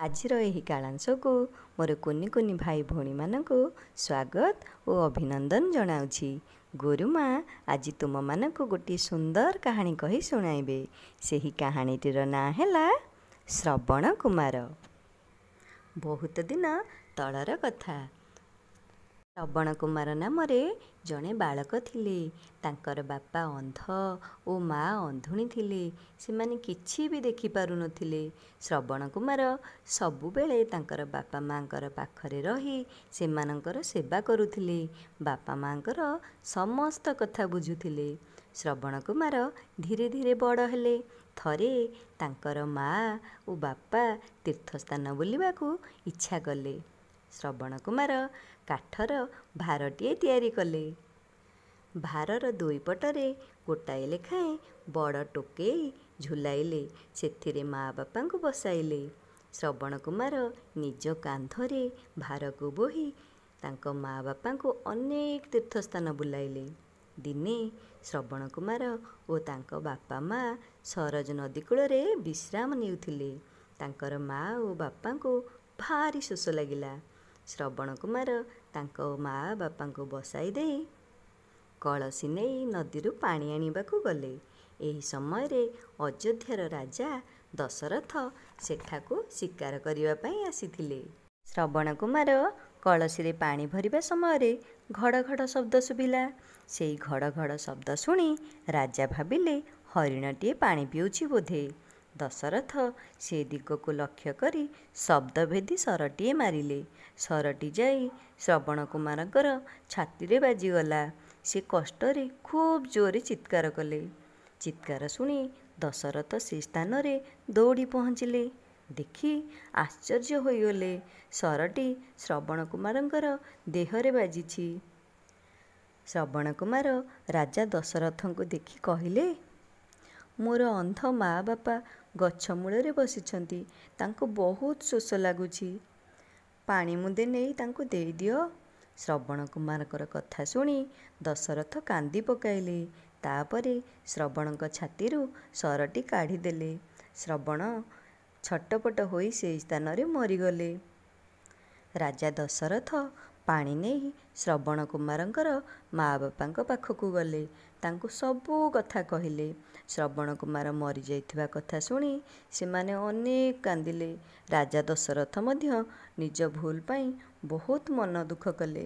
ଆଜିର ଏହି କାଳାଂଶକୁ ମୋର କୁନି କୁନି ଭାଇ ଭଉଣୀମାନଙ୍କୁ ସ୍ୱାଗତ ଓ ଅଭିନନ୍ଦନ ଜଣାଉଛି। ଗୁରୁମା ଆଜି ତୁମମାନଙ୍କୁ ଗୋଟିଏ ସୁନ୍ଦର କାହାଣୀ କହି ଶୁଣାଇବେ। ସେହି କାହାଣୀଟିର ନାଁ ହେଲା ଶ୍ରବଣ କୁମାର। ବହୁତ ଦିନ ତଳର କଥା। ଶ୍ରବଣ କୁମାର ନାମରେ ଜଣେ ବାଳକ ଥିଲେ। ତାଙ୍କର ବାପା ଅନ୍ଧ ଓ ମା ଅନ୍ଧୁଣୀ ଥିଲେ। ସେମାନେ କିଛି ବି ଦେଖିପାରୁନଥିଲେ। ଶ୍ରବଣ କୁମାର ସବୁବେଳେ ତାଙ୍କର ବାପା ମାଆଙ୍କର ପାଖରେ ରହି ସେମାନଙ୍କର ସେବା କରୁଥିଲେ। ବାପା ମାଆଙ୍କର ସମସ୍ତ କଥା ବୁଝୁଥିଲେ। ଶ୍ରବଣ କୁମାର ଧୀରେ ଧୀରେ ବଡ଼ ହେଲେ। ଥରେ ତାଙ୍କର ମାଆ ଓ ବାପା ତୀର୍ଥସ୍ଥାନ ବୁଲିବାକୁ ଇଚ୍ଛା କଲେ। ଶ୍ରବଣ କୁମାର କାଠର ଭାରଟିଏ ତିଆରି କଲେ। ଭାରର ଦୁଇ ପଟରେ ଗୋଟାଏ ଲେଖାଏଁ ବଡ଼ ଟୋକେଇ ଝୁଲାଇଲେ। ସେଥିରେ ମାଆ ବାପାଙ୍କୁ ବସାଇଲେ। ଶ୍ରବଣ କୁମାର ନିଜ କାନ୍ଧରେ ଭାରକୁ ବୋହି ତାଙ୍କ ମାଆ ବାପାଙ୍କୁ ଅନେକ ତୀର୍ଥସ୍ଥାନ ବୁଲାଇଲେ। ଦିନେ ଶ୍ରବଣ କୁମାର ଓ ତାଙ୍କ ବାପା ମାଆ ସରଜ ନଦୀ କୂଳରେ ବିଶ୍ରାମ ନେଉଥିଲେ। ତାଙ୍କର ମାଆ ଓ ବାପାଙ୍କୁ ଭାରି ଶୋଷ ଲାଗିଲା। ଶ୍ରବଣ କୁମାର ତାଙ୍କ ମାଆ ବାପାଙ୍କୁ ବସାଇ ଦେଇ କଳସୀ ନେଇ ନଦୀରୁ ପାଣି ଆଣିବାକୁ ଗଲେ। ଏହି ସମୟରେ ଅଯୋଧ୍ୟାର ରାଜା ଦଶରଥ ସେଠାକୁ ଶିକାର କରିବା ପାଇଁ ଆସିଥିଲେ। ଶ୍ରବଣ କୁମାର କଳସୀରେ ପାଣି ଭରିବା ସମୟରେ ଘଡ଼ ଘଡ଼ ଶବ୍ଦ ଶୁଭିଲା। ସେଇ ଘଡ଼ ଘଡ଼ ଶବ୍ଦ ଶୁଣି ରାଜା ଭାବିଲେ ହରିଣଟିଏ ପାଣି ପିଉଛି ବୋଧେ। ଦଶରଥ ସେ ଦିଗକୁ ଲକ୍ଷ୍ୟ କରି ଶବ୍ଦଭେଦୀ ଶରଟିଏ ମାରିଲେ। ଶରଟି ଯାଇ ଶ୍ରବଣ କୁମାରଙ୍କର ଛାତିରେ ବାଜିଗଲା। ସେ କଷ୍ଟରେ ଖୁବ୍ ଜୋରରେ ଚିତ୍କାର କଲେ। ଚିତ୍କାର ଶୁଣି ଦଶରଥ ସେ ସ୍ଥାନରେ ଦୌଡ଼ି ପହଞ୍ଚିଲେ। ଦେଖି ଆଶ୍ଚର୍ଯ୍ୟ ହୋଇଗଲେ, ଶରଟି ଶ୍ରବଣ କୁମାରଙ୍କର ଦେହରେ ବାଜିଛି। ଶ୍ରବଣ କୁମାର ରାଜା ଦଶରଥଙ୍କୁ ଦେଖି କହିଲେ, ମୋର ଅନ୍ଧ ମାଆ ବାପା ଗଛ ମୂଳରେ ବସିଛନ୍ତି। ତାଙ୍କୁ ବହୁତ ଶୋଷ ଲାଗୁଛି। ପାଣି ମୁନ୍ଦେ ନେଇ ତାଙ୍କୁ ଦେଇଦିଅ। ଶ୍ରବଣ କୁମାରଙ୍କର କଥା ଶୁଣି ଦଶରଥ କାନ୍ଦି ପକାଇଲେ। ତାପରେ ଶ୍ରବଣଙ୍କ ଛାତିରୁ ଶରଟି କାଢ଼ିଦେଲେ। ଶ୍ରବଣ ଛଟପଟ ହୋଇ ସେହି ସ୍ଥାନରେ ମରିଗଲେ। ରାଜା ଦଶରଥ ପାଣି ନେଇ ଶ୍ରବଣ କୁମାରଙ୍କର ମାଆ ବାପାଙ୍କ ପାଖକୁ ଗଲେ। ତାଙ୍କୁ ସବୁ କଥା କହିଲେ। ଶ୍ରବଣ କୁମାର ମରିଯାଇଥିବା କଥା ଶୁଣି ସେମାନେ ଅନେକ କାନ୍ଦିଲେ। ରାଜା ଦଶରଥ ମଧ୍ୟ ନିଜ ଭୁଲ ପାଇଁ ବହୁତ ମନ ଦୁଃଖ କଲେ।